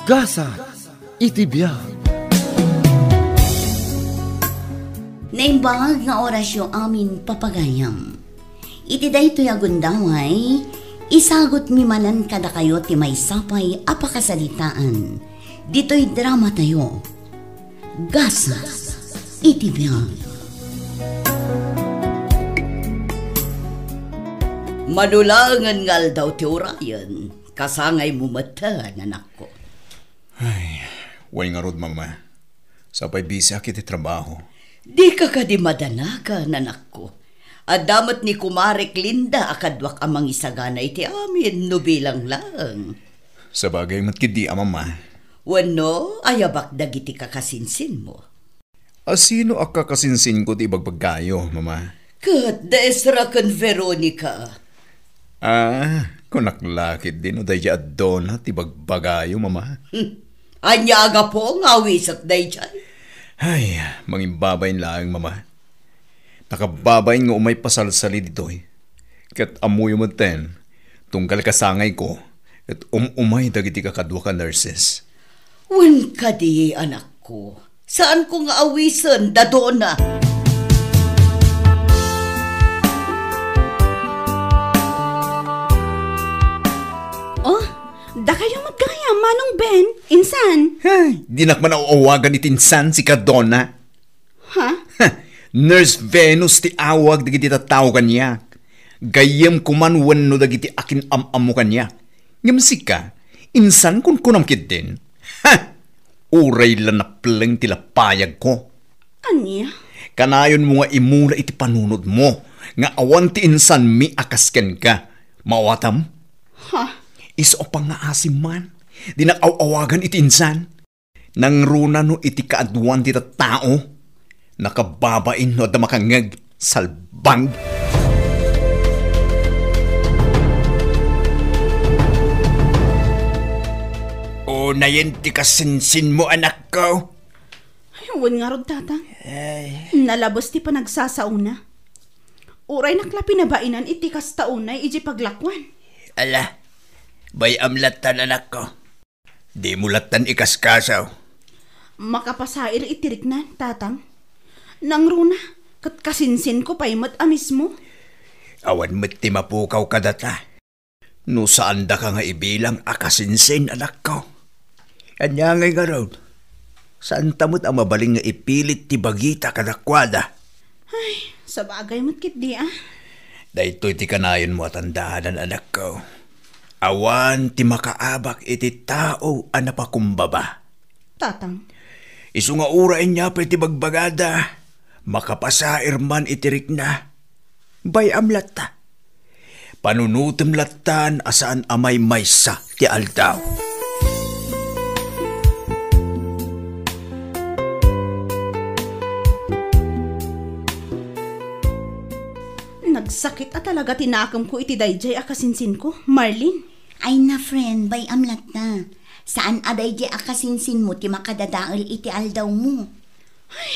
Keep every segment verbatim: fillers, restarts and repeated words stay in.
Gasat iti biag. Naimbag nga orasyo amin, papagayam. Iti daytoy a gundaway, isagutmi manen kadakayo ti maysa pay a pakasaritaan ditoy dramatayo, Gasat iti biag. Mano laengen nga aldaw ti urayen, kasangaymo metten, anakko. Ay, wen ngarud, Mama. Sapay bisiak iti trabaho. Dika kadi madanagan, anakko. Adda met ni kumarek Linda a kaduak a mangisagana iti amin no bilang laeng. Sabagay met ketdi a, Mama. Wenno, ayabak dagiti kakasinsinmo. A sino a kakasinsinko ti ibagbagayo, Mama? Ket da Ezra ken Veronica. Ah, kunak la ketdi no daydiay a Donna ti bagbagayo, Mama. Hmm. Ania a gapu nga awisek daydiay? Ay, mangimbabain laeng, Mama. Nakababain nga umay pasalsali ditoy. Ket ammoyo metten, tunggal kasangayko, ket um-umay dagiti kakaduak a nurses. Wen kadi, anakko, saanko nga awisen da Donna. Oh, dakayo met gayam, Manong Ben, insan. Ay, dinak man aw-awagan iti insan, sika Donna. Ha? Ha, Nurse Venus ti awag dagiti tattao kaniak. Gayyemko man wenno dagiti akin-am-ammo kaniak. Ngem sika, insan kunkunam ketdin? Ha! Uray la napleng ti lapayagko. Ania? Kanayonmo nga imula iti panunotmo nga awan ti insanmi a kas kenka. Maawatam? Ha? Isu a pangngaasim man, dinak aw-awagan iti insan. Nangruna no iti kaaduan ti tattao, nakababain no adda makangngeg, salbag. Unayen ti kasinsinmo, anakko. Ay, wen ngarud, Tatang. Ay. Nalabes ti panagsasaona. Uraynak la pinabainan iti kasta unay idiay paglakuan. Ala, bay-am lattan, anakko. Dimo lattan ikaskasaw. Makapasair iti riknan, Tatang. Nangruna, ket kasinsinko pay met a mismo. Awan met ti mapukaw kadata. No saandaka nga ibilang a kasinsin, anakko. Ania ngay ngarud? Saanta met a mabalin nga ipilit ti bagita kadakuada. Ay, sabagay met ketdi, a. Daytoy ti kanayonmo a tandaanan, anakko. Awan ti makaabak iti tao a napakumbaba. Tatang. Isu nga uray ania pay ti bagbagada, makapasair man iti rikna. Bay-am latta. Panunotem lattan a saan a maymaysa ti aldaw. Nagsakit a talaga ti nakemko iti daydiay a kasinsinko, Marlene. Ay na, friend, bay-am latta. Saan a daydiay a kasinsinmo ti makadadael iti aldawmo. Ay.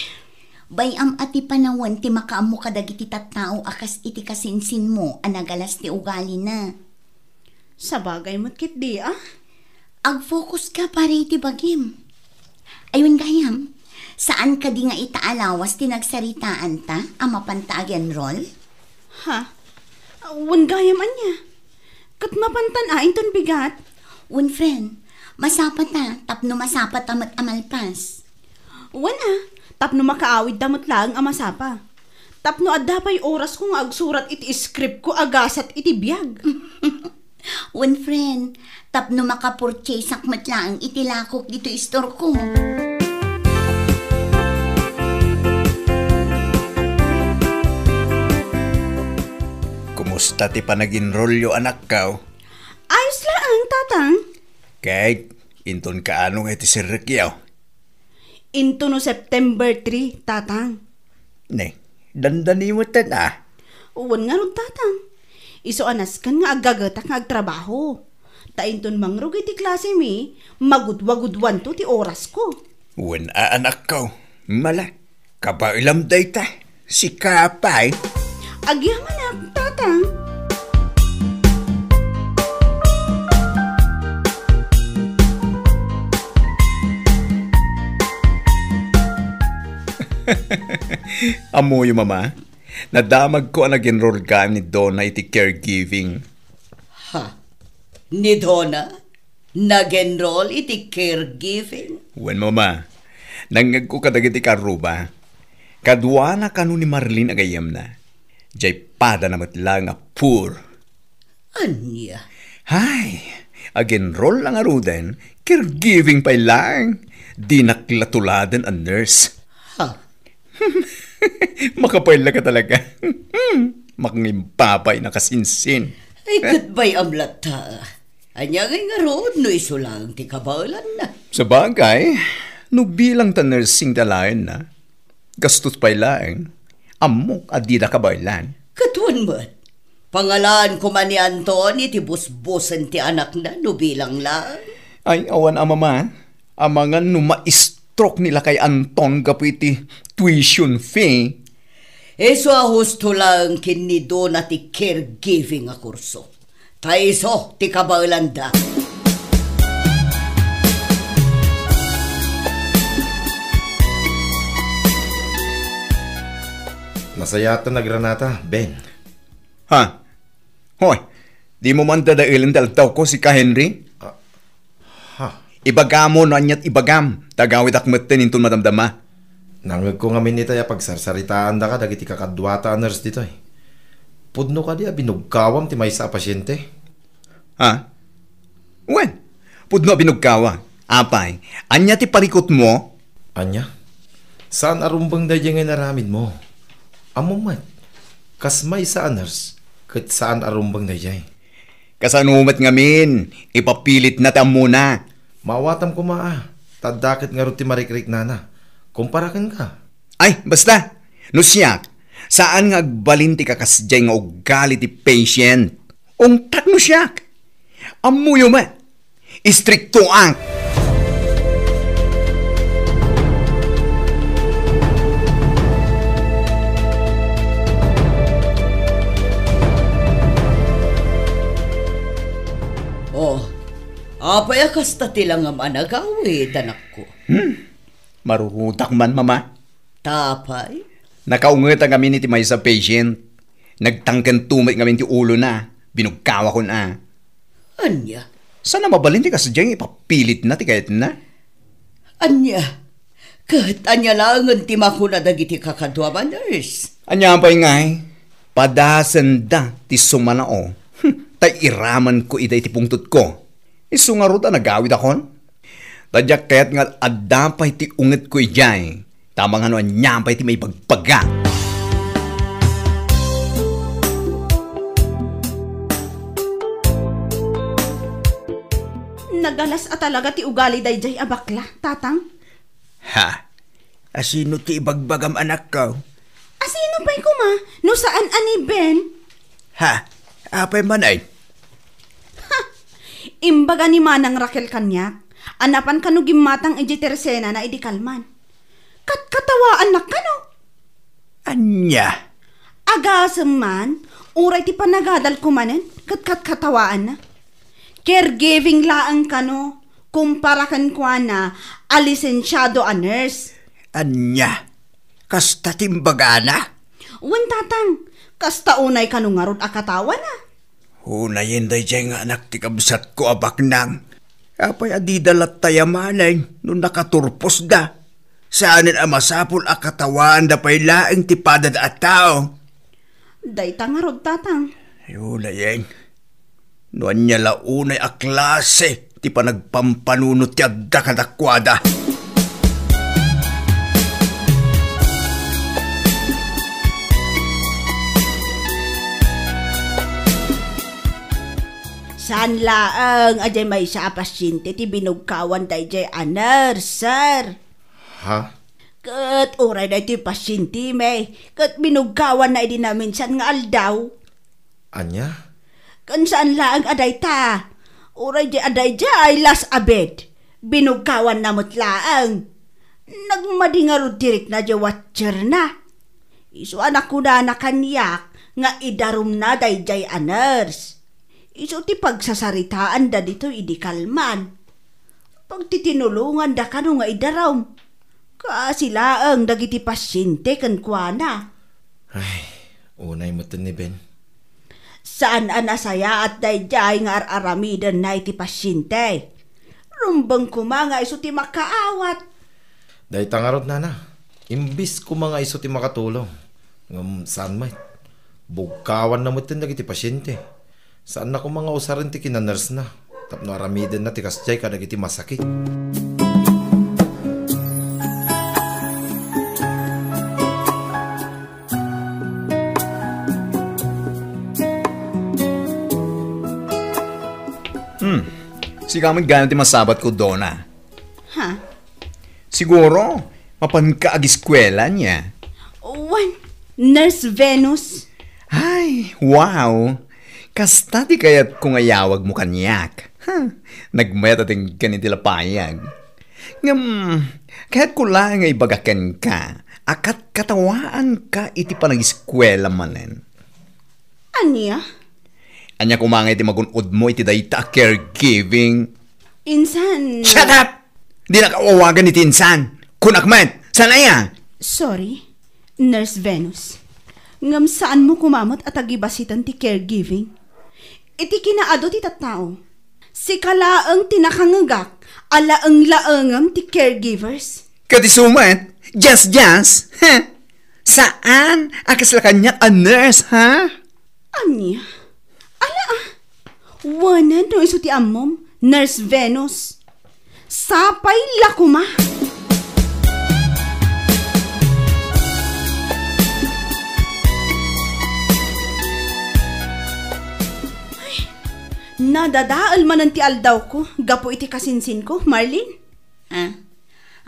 Bay-am a ti panawen ti makaammo kadagiti tattao a kas iti kasinsinmo a nagalas ti ugalina. Sabagay met ketdi, a. Agfocus ka para iti bagim. Ay, wen gayam, saan kadi nga ita a lawas ti nagsaritaanta a mapanta ag-enroll? Ha? Wen gayam ania? Ket mapantan a inton bigat? Wen, friend, masapata tapno masapata met a malpas. Wen a, tapno makaawidta met laeng a masapa. Tapno adda pay orasko nga agsurat iti scriptko a gasat iti biag. Wen, friend, tapno makapurchaseak met laeng iti lakok ditoy istorko. Kumusta ti panag-enrollyo, anakko? Ayos laeng, Tatang. Kay, inton kaano nga iti sirrekyo? Inton no September three, Tatang. Ne, dandani metten a. Wen ngarud, Tatang. Isu a nasken nga aggagetak nga agtrabaho. Ta inton mangrugay ti klasemi, magudwagudwanto ti orasko. Wen a, anakko. Mala, kabaelam dayta. Sika pay. Agyamanak, Tatang. Ammoyo, Mama, nadamagko a nag-enroll gayam ni Donna iti caregiving. Ha? Ni Donna? Nag-enroll iti caregiving? Wen, Mama. Nangngegko kadagiti karruba. Kaduana kano ni Marlene a gayyemna. Diay padana met laeng a poor. Ania? Hay, ag-enroll la ngaruden, caregiving pay laeng. Dinak la tuladen a nurse. Ha? Makapaila ka talaga. Mangimpapay na kasinsin. Ay, ket bay-am latta. Ania ngay ngarud no isu laeng ti kabaelanna? Sabagay, no bilang ta nursing ta laenna, gastos pay laeng, ammok a dida kabaelan. Ket wen met, pangalaan koma ni Anton iti busbusen ti anakna no bilang laeng. Ay, awan a, Mama. Amangan no ma-stroke ni lakay Anton gapu iti tuition fee. Isu a husto laeng ken ni Donna ti caregiving a kurso. Ta isu ti kabaelanda. Nasayaat ta nagranata, Ben. Ha? Hoy, dimo man dadaelen ti aldaw ko, sika, Henry? Ah, ha? Ibagam no aniat ibagam, ta agawidak metten inton madamdama. Nangngegko ngamin itay a pagsarsaritaandaka dagiti kakaduata a nurse ditoy. Pudno kadi a binugkawam ti maysa a pasiente? Ha? Wen, pudno a binugkawa. Apay, ania ti parikutmo? Ania? Saan a rumbeng daydiay nga inaramidmo. Ammom met, kas maysa a nurse, ket saan a rumbeng daydiay. Kasano met ngamin, ipapilitna ti ammona. Maawatam koma a, ta adda ket ngarud ti marikriknana. Kumpara kenka. Ay, basta! No siak, saan nga agbalin ti kakasdiay nga ugali ti patient. Ungtak no siak! Ammoyo met! Istriktoak! Oh, apay a kasta ti langam a nagawid, anakko? Hmm, marurutak man, Mama. Ta apay? Nakaungetan ngamin iti maysa a patient. Nagtangkento met ngamin ti ulona. Binugkawakon a. Ania? Saan a mabalin ti kasdiay nga ipapilitna ti kayatna? Ania? Ket ania laengen ti makuna dagiti kakaduam a nurse? Ania pay ngay? Padasenda ti sumanao. Hmm, ta iramanko ida iti pungtotko. Isu ngarud a nagawidakon? Ta diak kayat nga adda pay ti ungetko idiay, ta amangan no ania pay ti maibagbaga. Nagalas a talaga ti ugali daydiay a bakla, Tatang. Ha? Asino ti ibagbagam, anakko? Asino pay koma no saan a ni Ben? Ha? Apay man ay? Ha! Imbaga ni Manang Raquel kaniak a napan kano gimmatang idiay tersenana idi kalman. Katkatawaannak kano. Ania? Agasem man, uray ti panagadalko manen, ket katkatawaanna. Caregiving laeng kano, kumpara kenkuana a lisensiado a nurse. Ania? Kasta ti imbagana? Wen, Tatang, kasta unay kano ngarud a katawana. Unayen daydiay nga anak ti kabsatko a baknang. Apay a dida latta yamanen no nakaturposda? Saanen a masapul a katawaanda pay laeng ti padada a tao. Dayta ngarud, Tatang. Ay, unayen. No ania la unay a klase ti panagpampanunot ti adda kadakuada. Saan laeng a diay maysa a pasyente ti binugkawan daydiay a nurse, sir. Ha? Ket uray daytoy pasyentemi, ket binugkawanna idi naminsan nga aldaw. Ania? Ken saan laeng a dayta. Uray di a daydiay last a bed. Binugkawanna met laeng. Nagmadi ngarud ti rikna di watcherna. Isu a nakunana kaniak nga idarumna daydiay a nurse. Isu ti pagsasaritaanda ditoy idi kalman. Pagtitinulonganda kano nga idarum. Kaasi laeng dagiti pasiente kenkuana. Ay, unay metten ni Ben. Saan a nasayaat daydiay nga ar-aramidenna iti pasiente. Rumbeng koma nga isu ti makaawat. Dayta ngarud, nana. Imbis koma nga isu ti makatulong. Ngem saan met. Bugkawanna metten dagiti pasiente. Saanna koma nga usaren ti kinanursena tapno aramidenna ti kasdiay kadagiti masakit. Hmm. Sika met gayam ti masabatko, Dona. Ha? Siguro, mapanka agiskuela ania? Wen, Nurse Venus. Ay, wow! Kasta ti kayatko nga iyawagmo kaniak. Ha, nagmayat a denggen iti lapayag. Ngem, kayatko laeng nga ibaga kenka a katkatawaanka iti panagiskuela manen. Ania? Ania koma ngay ti magun-odmo iti dayta a caregiving? Insan. Shut up! Dinak awawagan iti insan. Kunak met, saan aya? Sorry, Nurse Venus. Ngem saanmo koma met a tagibasitan ti caregiving? Iti kinaadu ti tattao, sika laeng ti nakangngegak a laeng-laengem ti caregivers. Ket isu met, just, just, heh? Saan a kasla kaniak a nurse, ha? Ania? Ala, ah. Wen no isu ti ammom, Nurse Venus. Sapay la koma. Ay, nadadael manen ti aldawko gapu iti kasinsinko, Marlene. Ah,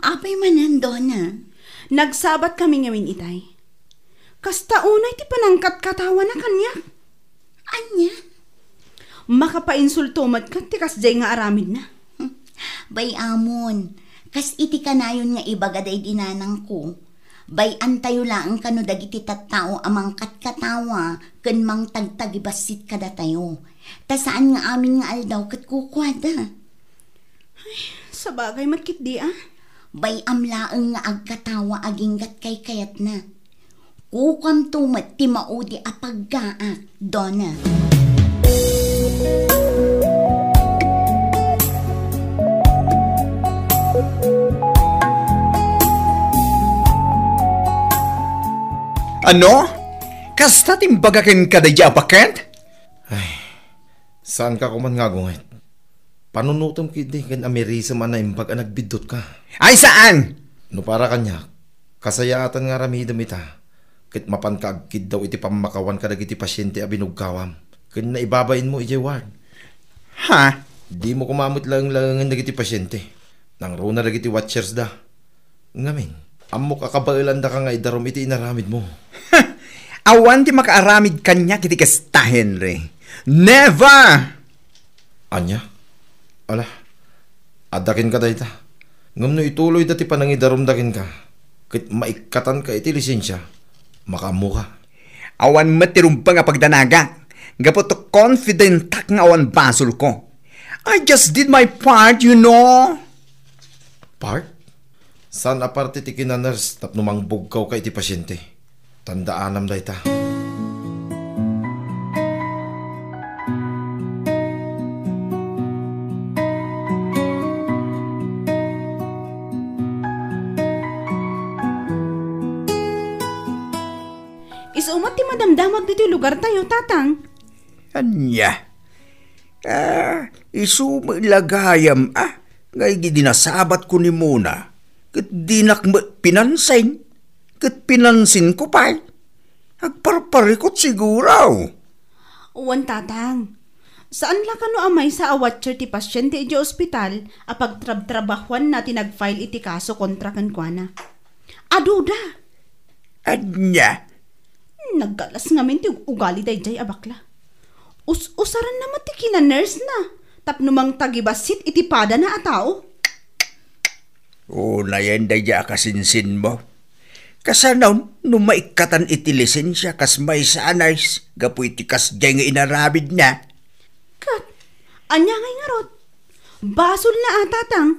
apay manen, Dona? Nagsabat kami ngamin itay. Kasta unay ti panangkatkatawana kaniak. Ania? Makapainsulto met ket ti kasdiay nga aramidna. Bay-amon, kas iti kanayon nga ibaga daydi nanangko, bay-antayo laeng kano dagiti tattao a mangkatkatawa ken mangtagtagibassit kadatayo. Ta saan nga amin nga aldaw ket kukuada. Ay, sabagay met ketdi, ah. Bay-am laeng nga agkatawa aginggat kaykayatna. Kukuamto met ti maudi a paggaak, Dona. Ano? Kasta ti imbaga kenka daydi a baket? Ay, saanka koman nga agunget. Panunotem ketdi ken amirisem a naimbag a nagbiddutka. Ay, saan? No para kaniak, kasayaatan nga aramidem ita, ket mapanka agkiddaw iti pammakawan kadagiti pasiente a binugkawam ken naibabainmo idiay ward. Ha? Dimo koma met laeng-laengen dagiti pasiente. Nangruna dagiti watchers da. Ngamin, ammok a kabaelandaka nga idarum iti inaramidmo. Awan ti makaaramid kaniak iti kasta, Henry. Never! Ania? Ala, adda kenka dayta. Ngem no ituloyda ti panangidarumda kenka, ket maikkatanka iti lisensia, makaammoka. Awan met ti rumbeng a pagdanagak, gapu ta confidentak nga awan basolko. I just did my part, you know. Part? Saan a parte ti kinanurse tapno mangbugkawka iti pasiente? Tandaanam dayta. Isu met ti madamdamag ditoy lugartayo, Tatang. Ania? Ah, isu met la gayam, ah, nga idi nasabatko ni Mona, ket dinak met pinansin, ket pinansinko pay. Agparparikut siguro. Wen, Tatang. Saan la kano a maysa a watcher ti pasiente idiay ospital a pagtrabtrabahuanna ti nag-file iti kaso kontra kenkuana. Aduda. Ania? Naggalas ngamin ti ugali daydiay a bakla. Us-usaranna met ti kinanursena tapno mangtagibassit iti padana a tao. Unayen daydiay a kasinsinmo. Kasano no maikkatan iti lisensia kas maysa a nurse gapu iti kasdiay nga inaramidna? Ket, ania ngay ngarud? Basolna a, Tatang.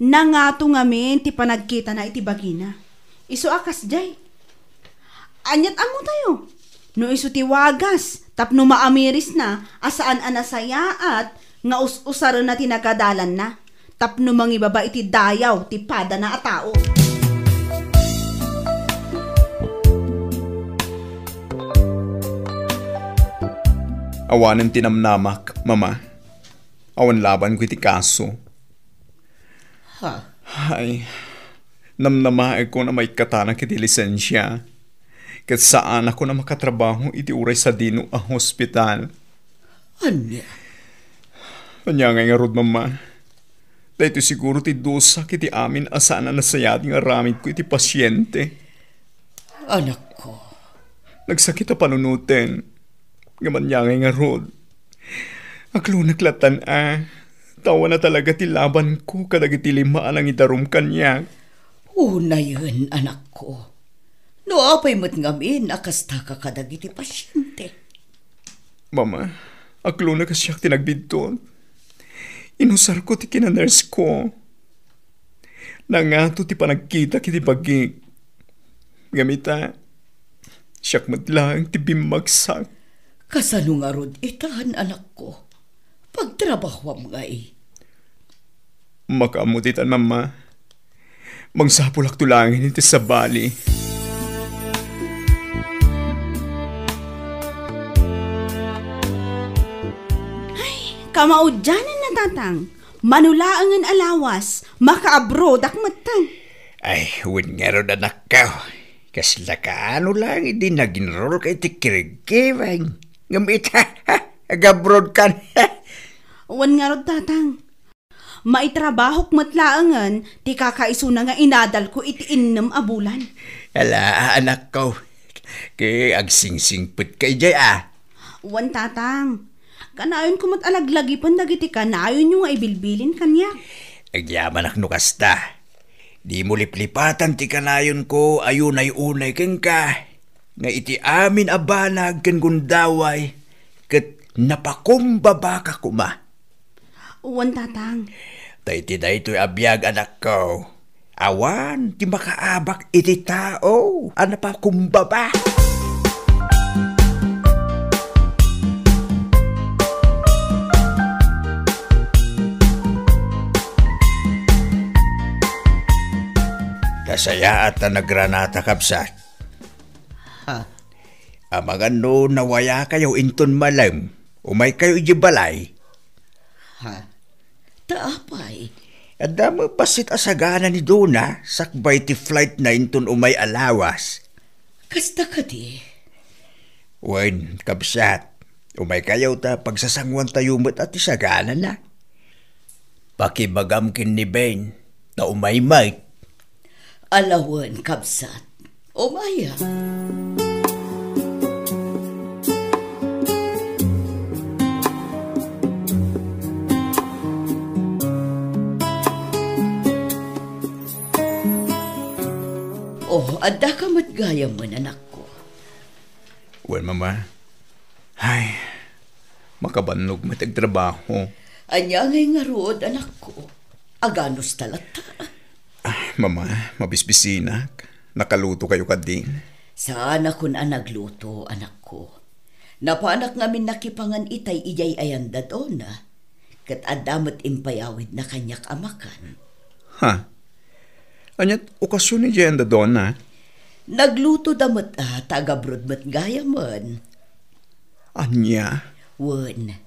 Nangato ngamin ti panagkitana iti bagina. Isu a kasdiay. Aniat ammotayo? No isu ti wagas tapno maamirisna a saan a nasayaat nga us-usarenna ti nagadalanna tapno mangibaba iti dayaw ti padana a tao. Awanen ti namnamak, Mama. Awan labanko iti kaso. Ha? Ay, namnamaekon a maikkatanak iti lisensia. Ket saanakon a makatrabaho iti uray sadino a hospital. Ania? Ania ngay ngarud, Mama? Daytoy siguro ti dusak iti amin a saan a nasayaat nga aramidko iti pasiente. Anakko. Nagsakit a panunoten. Ngem ania ngay ngarud? Aklonek lattan a, ta awan a talaga ti labanko kadagiti lima a nangidarum kaniak. Unayen, anakko. No apay met ngamin a kastaka kadagiti pasiente? Mama, aklonek a siak ti nagbiddut. Inusarko ti kinanersko. Nangato ti panagkitak iti bagik. Ngem ita, siak met laeng ti bimmagsak. Kasano ngarud itan, anakko? Pagtrabahuam ngay. Makaammo ditan, Mama. Mangsapulakto laengen iti sabali. Ay, kamaudiananna, Tatang. Mano laengen a lawas, makaabroadak metten. Ay, wen ngarud, anakko. Kasla kaano laeng idi nag-enrollka iti caregiving? Ngem ita, agabroadkan. Wen ngarud, Tatang. Maitrabahok met laengen ti kakaisuna nga inadalko iti innem a bulan. Ala, anakko. Ket agsingsingpetka idiay a. Wen, Tatang. Kanayonko met a laglagipen dagiti kanayonyo nga ibilbilin kaniak. Agyamanak no kasta. Dimo liplipatan ti kanayonko a unay-unay kenka, nga iti amin a banag ken gundaway, ket napakumbabaka koma. Wen, Tatang. Ta iti daytoy a biag, anakko, awan ti makaabak iti tao a napakumbaba. Nasayaat a nagranata, kabsat. Ha? Amangan no nawayakayo inton malem, umaykayo idiay balay. Ha? Ta apay? Adda met bassit a sagana ni Dona sakbay ti flight na inton umay a lawas. Kasta kadi? Wen, kabsat, umaykayo ta pagsasanguantayo met a ti saganana. Pakibagam ken ni Ben, ta umay met. Ala wen, kabsat. Umaya. Oh, addaka met gayamen, anakko. Wen, Mama. Ay, makabannog met ti agtrabaho. Ania ngay ngarud, anakko? Aganos ta latta? Ah, Mama, mabisbisinak. Nakaluto kayo kadin? Saanakon a nagluto, anakko. Napanak ngamin nakipangan itay idiay ayan da Dona. Ket adda met impayawidna kaniak a makan. Ha? Aniat okasion idiay ayan da Dona? Naglutoda met a, ta agabroad met gayamen. Ania? Wen,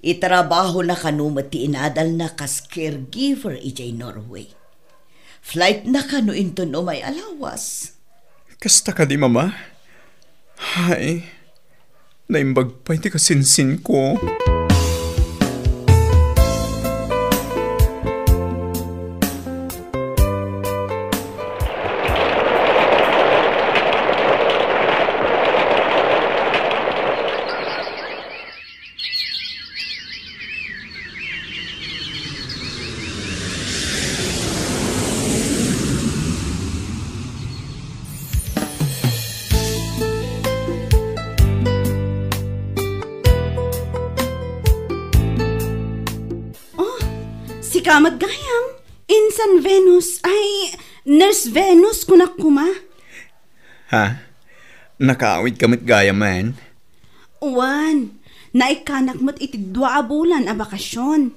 itrabahona kano met ti inadalna kas caregiver idiay Norway. Flightna kano inton umay a lawas. Kasta kadi, Mama? Hay, naimbag pay ti kasinsinko. Oh, sika met gayam. Insan Venus, ay, Nurse Venus, kunak koma. Ha? Nakaawidka met gayamen? Wen, naikkanak met iti dua a bulan a bakasion.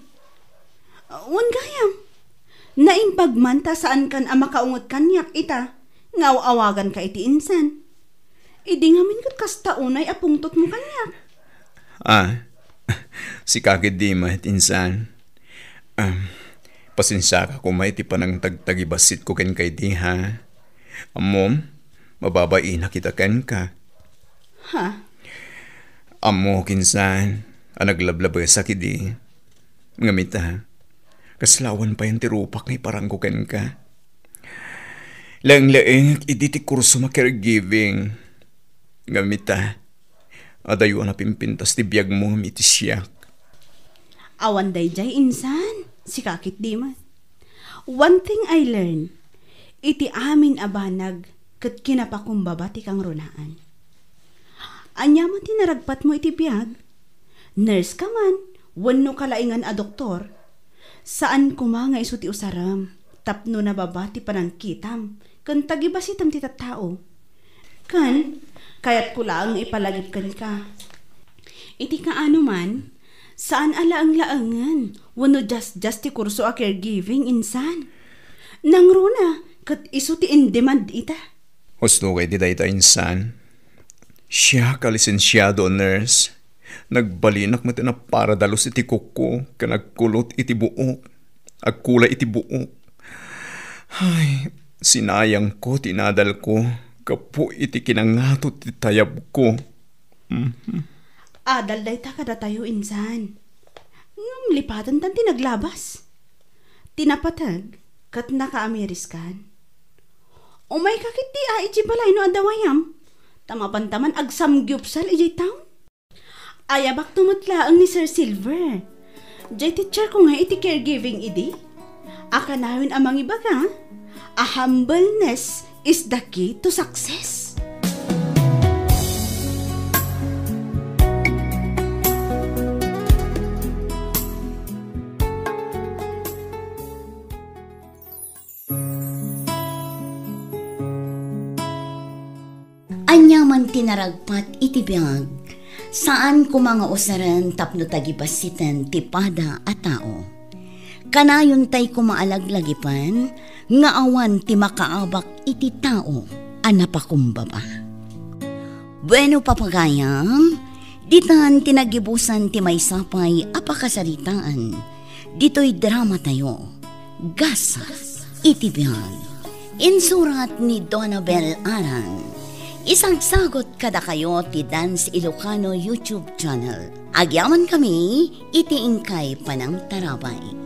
Wen gayam, naimbag man ta saankan a makaunget kaniak ita, nga aw-awaganka iti insan. Idi ngamin ket kasta unay a pungtotmo kaniak. Ah, sika ketdi met, insan. Ah, pasensiaka koma iti panangtagtagibasitko kenka idi, ha? Ammom, mababainak ita kenka. Ha? Ammok, insan, a naglablabesak idi. Ngem ita, kasla awan payen ti rupak nga iparangko kenka. Laeng-laengek idi ti kurso nga caregiving. Ngem ita, adayo a napimpintas ti biagmo ngem iti siak. Awan daydiay, insan, sika ketdi met. One thing I learned, iti amin a banag ket kinapakumbaba ti kangrunaan. Ania man ti naragpatmo iti biag? Nurse ka man, wenno kalaingan a doktor? Saan koma nga isu ti usarem tapno nababa ti panangkitam ken tagibasitem ti tattao. Ken, kayatko laeng nga ipalagip kenka. Iti kaano man, saan a laeng-laengen wenno just-just ti kurso a caregiving, insan. Nangruna ket isu ti in-demand ita. Husto kay ti dayta, insan. Siak a lisensiado a nurse. Nagbalinak met a paradalus iti kuko ken agkulot iti buok. Agkulay iti buok. Ay, sinayangko ti inadalko gapu iti kinangato ti tayabko. Mhm. Adal dayta kadatayo, insan. Ngem lipatentan ti naglabas. Ti napateg ket nakaamiriskan. Umayka ketdi a idiay balay no adda wayam. Ta mapantaman agsamgiupsal idiay town. Ayabakto met laeng ni Sir Silver. Diay teacher ko nga iti caregiving idi. A kanayon a mangibaga, a humbleness is the key to success. Ania man ti naragpat iti biag, saan koma nga usaren tapno tagibasiten ti pada a tao. Kanayon tay koma a laglagipen nga awan ti makaabak iti tao a napakumbaba. Bueno, papagayam, ditan ti nagibusan ti maysa pay a pakasaritaan ditoy dramatayo, Gasat iti Biag. Insurat ni Donabel Aran. Isagsagot kadakayo ti Dance Ilocano YouTube channel. Agyamankami iti inkay panangtarabay.